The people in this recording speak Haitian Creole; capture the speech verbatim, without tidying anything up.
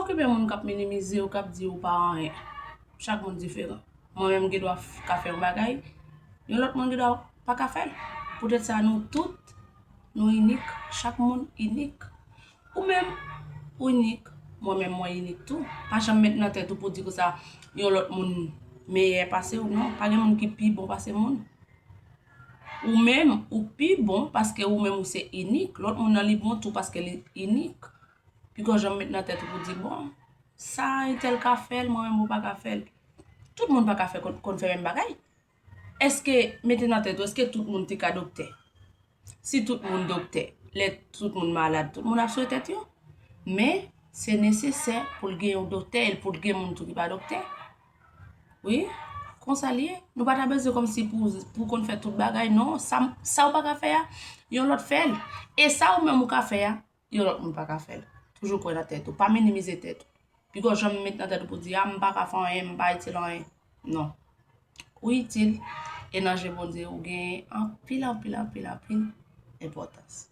Okipe moun k ap minimize w, k ap di ou pa anyen. Chak moun diferan. Mwen menm gen dwa f- ka fè yon bagay, yon lòt moun gen dwa pa ka fè l. Poutèt sa, nou tout, nou inik. Chak moun inik. Ou menm, ou inik. Mwen menm, mwen inik tou. Pa janm met nan tèt ou pou di konsa yon lòt moun meyè pase w. Non, pa gen moun ki pi bon pase moun. Ou menm, ou pi bon paske ou menm ou se inik. Lòt moun nan li bon tou paske li inik. Piko janm met nan tèt ou pou di, bon, sa entèl ka fè l, mwen menm mwen pa ka fè l. Tout moun pa ka fè konn, konn fè menm bagay. Èske, mete nan tèt ou, èske tout moun te ka doktè? Si tout moun doktè, lè tout moun malad, tout moun ap swe tèt yo. Men, se nesesè pou l gen yon doktè, e pou l gen moun tou ki pa doktè. Wi, konsa l ye. Nou pa ta bezwen kòmsi pou, pou konn fè tout bagay, non. Sa, sa w pa ka fè a, yon lòt fè l. E sa ou menm ou ka fè a, yon lòt moun pa ka fè l. Toujou kwè nan tèt ou. Pa minimize tèt ou. Piko janm met nan tèt ou pou di, a, m pa ka fè anyen, m pa itil anyen. Non. Ou itil. E nan je Bondye, ou gen anpil, anpil, anpil, anpil enpòtans.